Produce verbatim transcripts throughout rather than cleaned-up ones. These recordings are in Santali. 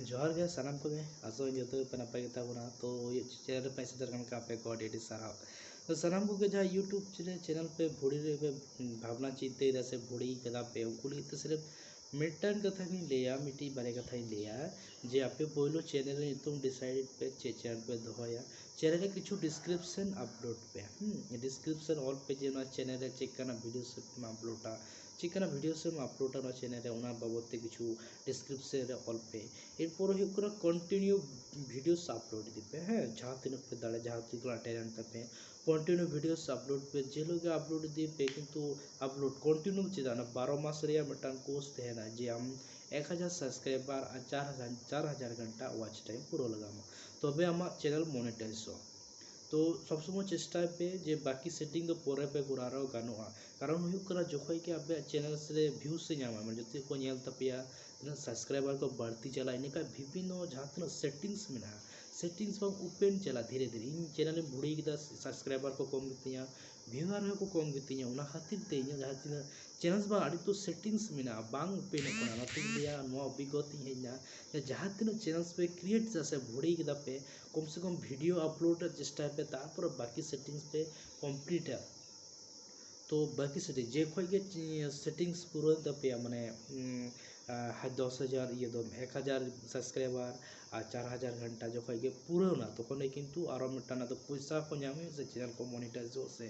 ᱡᱚᱦᱟᱨ ᱜᱮ ᱥᱟᱱᱟᱢ ᱠᱚᱜᱮ, ᱟᱥᱚᱜ ᱟᱹᱧ ᱡᱚᱛᱚ ᱜᱮᱯᱮ ᱱᱟᱯᱟᱭ ᱜᱮᱛᱟ ᱵᱚᱱᱟ᱾ ᱛᱚ ᱪᱮᱱᱮᱞ ᱨᱮ ᱯᱮ ᱥᱮᱴᱮᱨ ᱟᱠᱟᱱ ᱠᱷᱟᱱ ᱟᱯᱮ ᱠᱚ ᱟᱹᱰᱤ ᱟᱹᱰᱤ ᱥᱟᱨᱦᱟᱣ᱾ ᱛᱚ ᱥᱟᱱᱟᱢ ᱠᱚᱜᱮ ᱡᱟᱦᱟᱸ YouTube ᱪᱮᱱᱮᱞ ᱯᱮ ᱵᱷᱩᱲᱤ ᱨᱮ ᱯᱮ ᱵᱷᱟᱵᱽᱱᱟ ᱪᱤᱱᱛᱟᱹᱭᱮᱫᱟ ᱥᱮ ᱵᱷᱩᱲᱤ ᱠᱟᱫᱟ ᱯᱮ, ᱩᱱᱠᱩ ᱞᱟᱹᱜᱤᱫ ᱛᱮ ᱥᱤᱨᱤᱯ ᱢᱤᱫᱴᱟᱝ ᱠᱟᱛᱷᱟ ᱜᱤᱧ ᱞᱟᱹᱭᱟ, ᱢᱤᱫᱴᱤᱡ ᱵᱟᱨᱭᱟ ᱠᱟᱛᱷᱟᱧ ᱞᱟᱹᱭᱟ, ᱡᱮ ᱟᱯᱮ ᱯᱳᱭᱞᱳ ᱪᱮᱱᱮᱞ ᱨᱮ ᱧᱩᱛᱩᱢ ᱰᱤᱥᱟᱭᱤᱰ ᱯᱮ ᱪᱮᱫ ᱪᱮᱱᱮᱞ ᱯᱮ ᱫᱚᱦᱚᱭᱟ᱾ ᱪᱮᱱᱮᱞ ᱨᱮ ᱠᱤᱪᱷᱩ ᱰᱤᱥᱠᱨᱤᱯᱥᱚᱱ ᱟᱯᱞᱳᱰ ᱯᱮ᱾ ᱦᱩᱸ, ᱰᱤᱥᱠᱨᱤᱯᱥᱚᱱ ᱚᱞ ᱯᱮ ᱡᱮ ᱱᱚᱣᱟ ᱪᱮᱱᱮᱞ ᱨᱮ ᱪᱮᱫ ᱠᱟᱱᱟ ᱵᱷᱤᱰᱤᱭᱳ ᱥᱮ ᱟᱯᱞᱳᱰᱟ, ᱪᱮᱫ ᱠᱟᱱᱟ ᱵᱷᱤᱰᱤᱭᱳ ᱥᱮ ᱟᱯᱞᱳᱰᱟ ᱱᱚᱣᱟ ᱪᱮᱱᱮᱞ ᱨᱮ, ᱚᱱᱟ ᱵᱟᱵᱚᱫ ᱛᱮ ᱠᱤᱪᱷᱩ ᱰᱤᱥᱠᱨᱤᱯᱥᱚᱱ ᱨᱮ ᱚᱞ ᱯᱮ᱾ ᱮᱨᱯᱚᱨ ᱦᱩᱭᱩᱜ ᱠᱟᱱᱟ ᱠᱚᱱᱴᱤᱱᱤᱭᱩ ᱵᱷᱤᱰᱤᱭᱳᱥ ᱟᱯᱞᱳᱰ ᱤᱫᱤ ᱯᱮ, ᱦᱮᱸ, ᱡᱟᱦᱟᱸ ᱛᱤᱱᱟᱹᱜ ᱯᱮ ᱫᱟᱲᱮᱭᱟᱜᱼᱟ, ᱡᱟᱦᱟᱸ ᱛᱤᱱᱟᱹᱜ ᱴᱮᱞᱮᱱᱴ ᱛᱟᱯᱮ, ᱠᱚᱱᱴᱤᱱᱤᱭᱩ ᱵᱷᱤᱰᱤᱭᱳᱥ ᱟᱯᱞᱳᱰ ᱯᱮ, ᱡᱮ ᱦᱤᱞᱳᱜ ᱜᱮ ᱟᱯᱞᱳᱰ ᱤᱫᱤ ᱯᱮ, ᱠᱤᱱᱛᱩ ᱟᱯᱞᱳᱰ ᱠᱚᱱᱴᱤᱱᱤᱭᱩ ᱪᱮᱫᱟᱜ? ᱚᱱᱟ ᱵᱟᱨᱚ ᱢᱟᱥ ᱨᱮᱭᱟᱜ ᱢᱤᱫᱴᱟᱝ ᱠᱳᱨᱥ ᱛᱟᱦᱮᱱᱟ, ᱡᱮ ᱟᱢ ᱮᱠ ᱦᱟᱡᱟᱨ ᱥᱟᱵᱥᱠᱨᱟᱭᱵᱟᱨ ᱟᱨ ᱪᱟᱨ ᱦᱟᱡᱟᱨ, ᱪᱟᱨ ᱦᱟᱡᱟᱨ ᱜᱷᱚᱱᱴᱟ ᱣᱟᱪ ᱴᱟᱭᱤᱢ ᱯᱩᱨᱟᱹᱣ ᱞᱟᱜᱟᱣ ᱟᱢᱟ, ᱛᱚᱵᱮ ᱟᱢᱟᱜ ᱪᱮᱱᱮᱞ ᱢᱚᱱᱮᱴᱟᱭᱤᱡᱚᱜᱼᱟ᱾ ᱛᱚ ᱥᱚᱵᱽ ᱥᱚᱢᱚᱭ ᱪᱮᱥᱴᱟᱭ ᱯᱮ ᱡᱮ ᱵᱟᱠᱤ ᱥᱮᱴᱤᱝ ᱫᱚ ᱯᱚᱨᱮ ᱯᱮ ᱠᱚᱨᱟᱣ ᱨᱮᱦᱚᱸ ᱜᱟᱱᱚᱜᱼᱟ, ᱠᱟᱨᱚᱱ ᱦᱩᱭᱩᱜ ᱠᱟᱱᱟ ᱡᱚᱠᱷᱚᱱ ᱜᱮ ᱟᱯᱮᱭᱟᱜ ᱪᱮᱱᱮᱞ ᱨᱮ ᱵᱷᱤᱭᱩᱥ ᱮ ᱧᱟᱢᱟ, ᱢᱟᱱᱮ ᱡᱚᱛᱚ ᱠᱚ ᱧᱮᱞ ᱛᱟᱯᱮᱭᱟ, ᱛᱤᱱᱟᱹᱜ ᱥᱟᱵᱥᱠᱨᱟᱭᱵᱟᱨ ᱠᱚ ᱵᱟᱹᱲᱛᱤ ᱪᱟᱞᱟᱜᱼᱟ, ᱤᱱᱟᱹᱠᱷᱟᱱ ᱵᱤᱵᱷᱤᱱᱱᱚ ᱡᱟᱦᱟᱸ ᱛᱤᱱᱟᱹᱜ ᱥᱮᱴᱤᱝᱥ ᱢᱮᱱᱟᱜᱼᱟ, ᱥᱮᱴᱤᱝᱥ ᱵᱟᱝ ᱳᱯᱮᱱ ᱪᱟᱞᱟᱜᱼᱟ ᱫᱷᱤᱨᱮ ᱫᱷᱤᱨᱮ᱾ ᱤᱧ ᱪᱮᱱᱮᱞ ᱤᱧ ᱵᱷᱩᱲᱤ ᱠᱮᱫᱟ, ᱥᱟᱵᱥᱠᱨᱟᱭᱵᱟᱨ ᱠᱚ ᱠᱚᱢ ᱜᱮᱛᱤᱧᱟ, ᱵᱷᱤᱭᱩᱣᱟᱨ ᱦᱚᱸ ᱠᱚ ᱠᱚᱢ ᱜᱮᱛᱤᱧᱟ, ᱚᱱᱟ ᱠᱷᱟᱹᱛᱤᱨ ᱛᱮ ᱤᱧᱟᱹᱜ ᱡᱟᱦᱟᱸ ᱛᱤᱱᱟᱹᱜ ᱪᱮᱱᱮᱞᱥ ᱵᱟᱝ ᱟᱹᱰᱤ ᱩᱛᱟᱹᱨ ᱥᱮᱴᱤᱝᱥ ᱢᱮᱱᱟᱜᱼᱟ, ᱵᱟᱝ ᱳᱯᱮᱱᱚᱜ ᱠᱟᱱᱟ᱾ ᱚᱱᱟᱛᱤᱧ ᱞᱟᱹᱭᱟ, ᱱᱚᱣᱟ ᱚᱵᱷᱤᱜᱽᱜᱚᱛᱟ ᱤᱧ ᱦᱮᱡ ᱮᱱᱟ ᱡᱮ ᱡᱟᱦᱟᱸ ᱛᱤᱱᱟᱹᱜ ᱪᱮᱱᱮᱞᱥ ᱯᱮ ᱠᱨᱤᱭᱮᱴ ᱮᱫᱟ ᱥᱮ ᱵᱷᱩᱲᱤ ᱠᱮᱫᱟ ᱯᱮ, ᱠᱚᱢ ᱥᱮ ᱠᱚᱢ ᱵᱷᱤᱰᱤᱭᱳ ᱟᱯᱞᱳᱰ ᱨᱮ ᱪᱮᱥᱴᱟᱭ ᱯᱮ, ᱛᱟᱨᱯᱚᱨᱮ ᱵᱟᱠᱤ ᱥᱮᱴᱤᱝᱥ ᱯᱮ ᱠᱚᱢᱯᱞᱤᱴᱟ᱾ ᱛᱚ ᱵᱟᱠᱤ ᱥᱮᱴᱤᱝ ᱡᱮ ᱠᱷᱚᱡ ᱜᱮ ᱥᱮᱴᱤᱝᱥ ᱯᱩᱨᱟᱹᱣᱮᱱ ᱛᱟᱯᱮᱭᱟ, ᱢᱟᱱᱮ ᱩᱸ, ᱟᱸ, ᱦᱟ-, ᱫᱚᱥ ᱦᱟᱡᱟᱨ, ᱤᱭᱟᱹ ᱫᱚ ᱮᱠ ᱦᱟᱡᱟᱨ ᱥᱟᱵᱥᱠᱨᱟᱭᱵᱟᱨ ᱟᱨ ᱪᱟᱨ ᱦᱟᱡᱟᱨ ᱜᱷᱚᱱᱴᱟ ᱡᱚᱠᱷᱚᱡ ᱜᱮ ᱯᱩᱨᱟᱹᱣᱱᱟ, ᱛᱚᱠᱷᱚᱱ ᱜᱮ ᱠᱤᱱᱛᱩ ᱟᱨᱚ ᱢᱤᱫᱴᱟᱝ ᱟᱫᱚ ᱯᱚᱭᱥᱟ ᱠᱚ ᱧᱟᱢ ᱦᱩᱭᱩᱜᱼᱟ ᱥᱮ ᱪᱮᱱᱮᱞ ᱠᱚ ᱢᱚᱱᱤᱴᱟᱭᱤᱡᱚᱜ ᱥᱮ,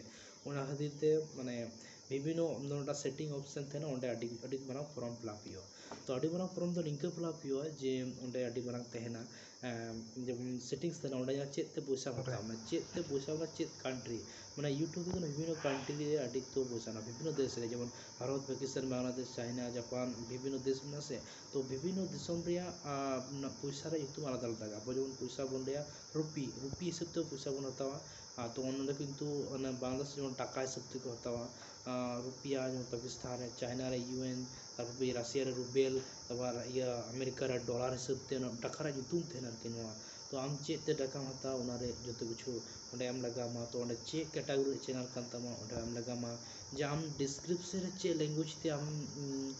ᱚᱱᱟ ᱠᱷᱟᱹᱛᱤᱨ ᱛᱮ ᱢᱟᱱᱮ ᱵᱤᱵᱷᱤᱱᱱᱚ ᱱᱚᱰᱮ ᱥᱮᱴᱤᱝ ᱚᱯᱥᱮᱱ ᱛᱟᱦᱮᱱᱟ, ᱚᱸᱰᱮ ᱟᱹᱰᱤ, ᱟᱹᱰᱤ ᱢᱟᱨᱟᱝ ᱯᱷᱚᱨᱚᱢ ᱯᱷᱤᱞᱟᱯ ᱦᱩᱭᱩᱜᱼᱟ᱾ ᱛᱚ ᱟᱹᱰᱤ ᱢᱟᱨᱟᱝ ᱯᱷᱚᱨᱚᱢ ᱫᱚ ᱱᱤᱝᱠᱟᱹ ᱯᱷᱤᱞᱟᱯ ᱦᱩᱭᱩᱜᱼᱟ ᱡᱮ ᱚᱸᱰᱮ ᱟᱹᱰᱤ ᱢᱟᱨᱟᱝ ᱛᱟᱦᱮᱱᱟ, ᱮᱸ, ᱡᱮᱢᱚᱱ ᱥᱮᱴᱤᱝᱥ ᱛᱟᱦᱮᱱᱟ, ᱚᱸᱰᱮ ᱧᱮᱞᱟ ᱪᱮᱫ ᱛᱮ ᱯᱚᱭᱥᱟᱢ ᱦᱟᱛᱟᱣᱟ, ᱢᱟᱱᱮ ᱪᱮᱫ ᱛᱮ ᱯᱚᱭᱥᱟ, ᱢᱟᱱᱮ ᱪᱮᱫ ᱠᱟᱱᱴᱨᱤ, ᱢᱟᱱᱮ YouTube ᱨᱮᱫᱚ ᱵᱤᱵᱷᱤᱱᱱᱚ ᱠᱟᱱᱴᱨᱤ ᱨᱮ ᱟᱹᱰᱤ ᱩᱛᱟᱹᱨ ᱯᱚᱭᱥᱟ ᱢᱮᱱᱟᱜᱼᱟ, ᱵᱤᱵᱷᱤᱱᱱᱚ ᱫᱮᱥ ᱨᱮ, ᱡᱮᱢᱚᱱ ᱵᱷᱟᱨᱚᱛ, ᱯᱟᱠᱤᱥᱛᱟᱱ, ᱵᱟᱝᱞᱟᱫᱮᱥ, ᱪᱟᱭᱱᱟ, ᱡᱟᱯᱟᱱ, ᱵᱤᱵᱷᱤᱱᱱᱚ ᱫᱮᱥ ᱢᱮᱱᱟᱜᱼᱟ ᱥᱮ᱾ ᱛᱚ ᱵᱤᱵᱷᱤᱱᱱᱚ ᱫᱤᱥᱚᱢ ᱨᱮᱭᱟᱜ, ᱟᱸ, ᱯᱚᱭᱥᱟ ᱨᱮᱭᱟᱜ ᱧᱩᱛᱩᱢ ᱟᱞᱟᱫᱟ ᱟᱞᱟᱫᱟ ᱜᱮᱭᱟ᱾ ᱟᱵᱚ ᱡᱮᱢᱚᱱ ᱯᱚᱭᱥᱟ ᱵᱚᱱ ᱞᱟᱹᱭᱟ ᱨᱩᱯᱤ, ᱨᱩᱯᱤ ᱦᱤᱥᱟᱹᱵ ᱛᱮ ᱯᱚᱭᱥᱟ ᱵᱚᱱ ᱦᱟᱛᱟᱣᱟ᱾ ᱟᱨ ᱛᱚ ᱚᱱᱟ ᱫᱚ ᱠᱤᱱᱛᱩ ᱚᱱᱟ ᱵᱟᱝᱞᱟᱫᱮᱥ ᱡᱮᱢᱚᱱ ᱴᱟᱠᱟ ᱦᱤᱥᱟᱹᱵ ᱛᱮᱠᱚ ᱦᱟᱛᱟᱣᱟ, ᱟᱨ ᱨᱩᱯᱤᱭᱟ ᱡᱮᱢᱚᱱ ᱯᱟᱠᱤᱥᱛᱟᱱ ᱨᱮ, ᱪᱟᱭᱱᱟ ᱨᱮ ᱭᱩᱭᱮᱱ, ᱛᱟᱨᱯᱚᱨ ᱨᱟᱥᱤᱭᱟ ᱨᱮ ᱨᱩᱵᱮᱞ, ᱛᱟᱨᱯᱚᱨ ᱤᱭᱟᱹ ᱟᱢᱮᱨᱤᱠᱟ ᱨᱮ ᱰᱚᱞᱟᱨ ᱦᱤᱥᱟᱹᱵ ᱛᱮ ᱚᱱᱟ ᱴᱟᱠᱟ ᱨᱮᱭᱟᱜ ᱧᱩᱛᱩᱢ ᱛᱟᱦᱮᱱᱟ ᱟᱨᱠᱤ ᱱᱚᱣᱟ᱾ ᱛᱚ ᱟᱢ ᱪᱮᱫ ᱛᱮ ᱴᱟᱠᱟᱢ ᱦᱟᱛᱟᱣᱟ, ᱚᱱᱟ ᱨᱮ ᱡᱚᱛᱚ ᱠᱤᱪᱷᱩ ᱚᱸᱰᱮ ᱮᱢ ᱞᱟᱜᱟᱣ ᱟᱢᱟ᱾ ᱛᱚ ᱚᱸᱰᱮ ᱪᱮᱫ ᱠᱮᱴᱟᱜᱚᱨᱤ ᱨᱮᱭᱟᱜ ᱪᱮᱱᱮᱞ ᱠᱟᱱ ᱛᱟᱢᱟ, ᱚᱸᱰᱮ ᱮᱢ ᱞᱟᱜᱟᱣ ᱟᱢᱟ᱾ ᱡᱮ ᱟᱢ ᱰᱤᱥᱠᱨᱤᱯᱥᱚᱱ ᱨᱮ ᱪᱮᱫ ᱞᱮᱝᱜᱩᱭᱮᱡᱽ ᱛᱮ ᱟᱢ, ᱩᱸ,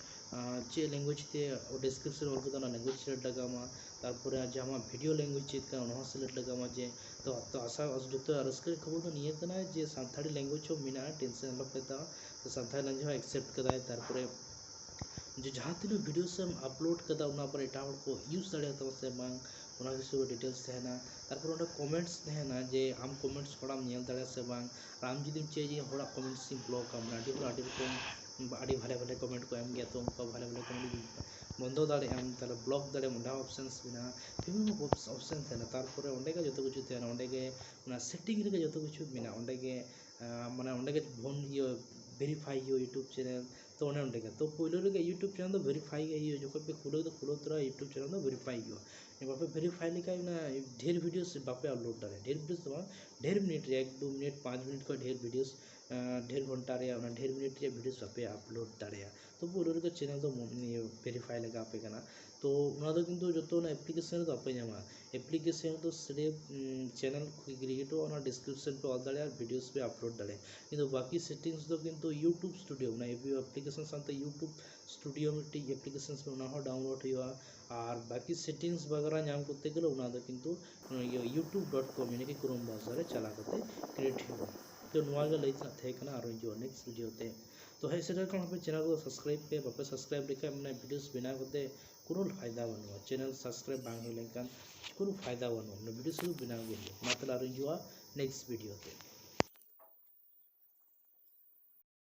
ᱪᱮᱫ language ᱛᱮ description ᱚᱞ ᱠᱟᱫᱟ, ᱚᱱᱟ language select ᱞᱟᱜᱟᱣ ᱟᱢᱟ᱾ ᱛᱟᱨᱯᱚᱨᱮ ᱡᱟᱦᱟᱸ ᱟᱢᱟᱜ video language ᱪᱮᱫ ᱠᱟᱱᱟ, ᱚᱱᱟ ᱦᱚᱸ select ᱞᱟᱜᱟᱣ ᱟᱢᱟ᱾ ᱡᱮ ᱛᱚ, ᱛᱚ ᱟᱥᱟ, ᱡᱚᱛᱚ ᱨᱟᱹᱥᱠᱟᱹ ᱨᱮᱭᱟᱜ ᱠᱷᱚᱵᱚᱨ ᱫᱚ ᱱᱤᱭᱟᱹ ᱠᱟᱱᱟ ᱡᱮ ᱥᱟᱱᱛᱟᱲᱤ language ᱦᱚᱸ ᱢᱮᱱᱟᱜᱼᱟ, tension ᱟᱞᱚᱯᱮ ᱦᱟᱛᱟᱣᱟ᱾ ᱛᱚ ᱥᱟᱱᱛᱟᱲᱤ language ᱦᱚᱸ accept ᱠᱟᱫᱟᱭ᱾ ᱛᱟᱨᱯᱚᱨᱮ ᱡᱮ ᱡᱟᱦᱟᱸ ᱛᱤᱱᱟᱹᱜ videos ᱮᱢ upload ᱠᱟᱫᱟ, ᱚᱱᱟ ᱯᱚᱨᱮ ᱮᱴᱟᱜ ᱦᱚᱲ ᱠᱚ use ᱫᱟᱲᱮᱭᱟᱜ ᱛᱟᱢᱟ ᱥᱮ ᱵᱟᱝ, ᱚᱱᱟ ᱠᱤᱪᱷᱩ details ᱛᱟᱦᱮᱱᱟ᱾ ᱛᱟᱨᱯᱚᱨ ᱚᱸᱰᱮ comments ᱛᱟᱦᱮᱱᱟ ᱡᱮ ᱟᱢ comments ᱦᱚᱲᱟᱢ ᱧᱮᱞ ᱫᱟᱲᱮᱭᱟᱜᱼᱟ ᱥᱮ ᱵᱟᱝ, ᱟᱨ ᱟᱢ ᱡᱩᱫᱤᱢ ᱪᱟᱹᱭᱟ ᱡᱮ ᱦᱚᱲᱟᱜ comments ᱤᱧ block ᱟᱢ, ᱟᱹᱰᱤ ᱦᱚᱲ ᱟᱹᱰᱤ ᱨᱚᱠᱚᱢ ᱟᱹᱰᱤ ᱵᱷᱟᱞᱮ ᱵᱷᱟᱞᱮ comment ᱠᱚ ᱮᱢ ᱜᱮᱭᱟ, ᱛᱚ ᱩᱱᱠᱩ ᱵᱷᱟᱞᱮ ᱵᱷᱟᱞᱮ comment ᱵᱚᱱᱫᱚ ᱫᱟᱲᱮᱭᱟᱜ ᱟᱢ, ᱛᱟᱦᱚᱞᱮ block ᱫᱟᱲᱮᱭᱟᱜ ᱟᱢ, ᱚᱸᱰᱮ options ᱢᱮᱱᱟᱜᱼᱟ, ᱵᱤᱵᱷᱤᱱᱱᱚ options ᱛᱟᱦᱮᱱᱟ᱾ ᱛᱟᱨᱯᱚᱨᱮ ᱚᱸᱰᱮ ᱜᱮ ᱡᱚᱛᱚ ᱠᱤᱪᱷᱩ ᱛᱟᱦᱮᱱᱟ, ᱚᱸᱰᱮ ᱜᱮ ᱚᱱᱟ setting ᱨᱮᱜᱮ ᱡᱚᱛᱚ ᱠᱤᱪᱷᱩ ᱢᱮᱱᱟᱜᱼᱟ, ᱚᱸᱰᱮ ᱜᱮ ᱟᱸ, ᱢᱟᱱᱮ ᱚᱸᱰᱮ ᱜᱮ ᱵᱚᱱ ᱤᱭᱟᱹ verify ᱦᱩᱭᱩᱜᱼᱟ YouTube channel᱾ ᱛᱚ ᱚᱱᱮ ᱚᱸᱰᱮ ᱜᱮ, ᱛᱚ ᱯᱳᱭᱞᱳ ᱨᱮᱜᱮ YouTube channel ᱫᱚ verify ᱜᱮ ᱦᱩᱭᱩᱜᱼᱟ, ᱡᱚᱠᱷᱚᱱ ᱯᱮ ᱠᱷᱩᱞᱟᱹᱣ ᱫᱚ ᱠᱷᱩᱞᱟᱹᱣ ᱛᱚᱨᱟ YouTube channel ᱫᱚ verify ᱦᱩᱭᱩᱜᱼᱟ᱾ ᱵᱟᱯᱮ verify ᱞᱮᱠᱷᱟᱱ ᱚᱱᱟ ᱰᱷᱮᱨ videos ᱵᱟᱯᱮ upload ᱫᱟᱲᱮᱭᱟᱜᱼᱟ, ᱰᱷᱮᱨ videos ᱫᱚ ᱵᱟᱝ, ᱰᱷᱮᱨ ᱢᱤᱱᱤᱴ ᱨᱮᱭᱟᱜ ᱮᱠ ᱫᱩ ᱢᱤᱱᱤᱴ ᱯᱟᱸᱪ ᱢᱤᱱᱤᱴ ᱠᱷᱚᱱ ᱰᱷᱮᱨ videos, ᱟᱸ, ᱰᱷᱮᱨ ᱜᱷᱚᱱᱴᱟ ᱨᱮᱭᱟᱜ ᱚᱱᱟ ᱰᱷᱮᱨ ᱢᱤᱱᱤᱴ ᱨᱮᱭᱟᱜ videos ᱵᱟᱯᱮ upload ᱫᱟᱲᱮᱭᱟᱜᱼᱟ᱾ ᱛᱚ ᱯᱳᱭᱞᱳ ᱨᱮᱜᱮ channel ᱫᱚ ᱢᱚ-, ᱤᱭᱟᱹ verify ᱞᱟᱜᱟᱣ ᱟᱯᱮ ᱠᱟᱱᱟ᱾ ᱛᱚ ᱚᱱᱟ ᱫᱚ ᱠᱤᱱᱛᱩ ᱡᱚᱛᱚ ᱚᱱᱟ application ᱨᱮᱫᱚ ᱵᱟᱯᱮ ᱧᱟᱢᱟ᱾ Application ᱫᱚ ᱥᱤᱨᱤᱯ, ᱩᱢ, channel ᱠᱚ create ᱚᱱᱟ description ᱯᱮ ᱚᱞ ᱫᱟᱲᱮᱭᱟᱜᱼᱟ, videos ᱯᱮ upload ᱫᱟᱲᱮᱭᱟᱜᱼᱟ᱾ ᱠᱤᱱᱛᱩ ᱵᱟᱠᱤ settings ᱫᱚ ᱠᱤᱱᱛᱩ YouTube Studio, ᱚᱱᱟ application ᱥᱟᱶᱛᱮ YouTube Studio ᱢᱤᱫᱴᱤᱡ application ᱚᱱᱟ ᱦᱚᱸ download ᱦᱩᱭᱩᱜᱼᱟ᱾ ᱟᱨ ᱵᱟᱠᱤ settings ᱵᱟᱜᱟᱨᱟ ᱧᱟᱢ ᱠᱚᱨᱛᱮ ᱜᱮᱞᱮ ᱚᱱᱟ ᱫᱚ ᱠᱤᱱᱛᱩ ᱤᱭᱟᱹ youtube dot com ᱭᱟᱱᱤ ᱠᱤ Chrome browser ᱨᱮ ᱪᱟᱞᱟᱣ ᱠᱟᱛᱮ create ᱦᱩᱭᱩᱜᱼᱟ᱾ ᱛᱚ ᱱᱚᱣᱟ ᱜᱮ ᱞᱟᱹᱭ ᱛᱮᱱᱟᱜ ᱛᱟᱦᱮᱸ ᱠᱟᱱᱟ, ᱟᱨᱚ ᱦᱤᱡᱩᱜᱼᱟ next video ᱛᱮ᱾ ᱛᱚ ᱦᱮᱡ ᱥᱮᱴᱮᱨ ᱠᱟᱱ ᱦᱟᱯᱮ channel ᱠᱚ subscribe ᱯᱮ, ᱵᱟᱯᱮ subscribe ᱞᱮᱠᱷᱟᱱ ᱢᱟᱱᱮ videos ᱵᱮᱱᱟᱣ ᱠᱟᱛᱮ ᱠᱳᱱᱳ ᱯᱷᱟᱭᱫᱟ ᱵᱟᱹᱱᱩᱜᱼᱟ, channel subscribe ᱵᱟᱝ ᱦᱩᱭ ᱞᱮᱱᱠᱷᱟᱱ ᱠᱳᱱᱳ ᱯᱷᱟᱭᱫᱟ ᱵᱟᱹᱱᱩᱜᱼᱟ, ᱢᱟᱱᱮ video ᱥᱩᱫᱷᱩ ᱵᱮᱱᱟᱣ ᱜᱮ ᱦᱩᱭᱩᱜᱼᱟ᱾ ᱢᱟ ᱛᱟᱦᱞᱮ ᱟᱨᱚ ᱦᱤᱡᱩᱜᱼᱟ next video ᱛᱮ᱾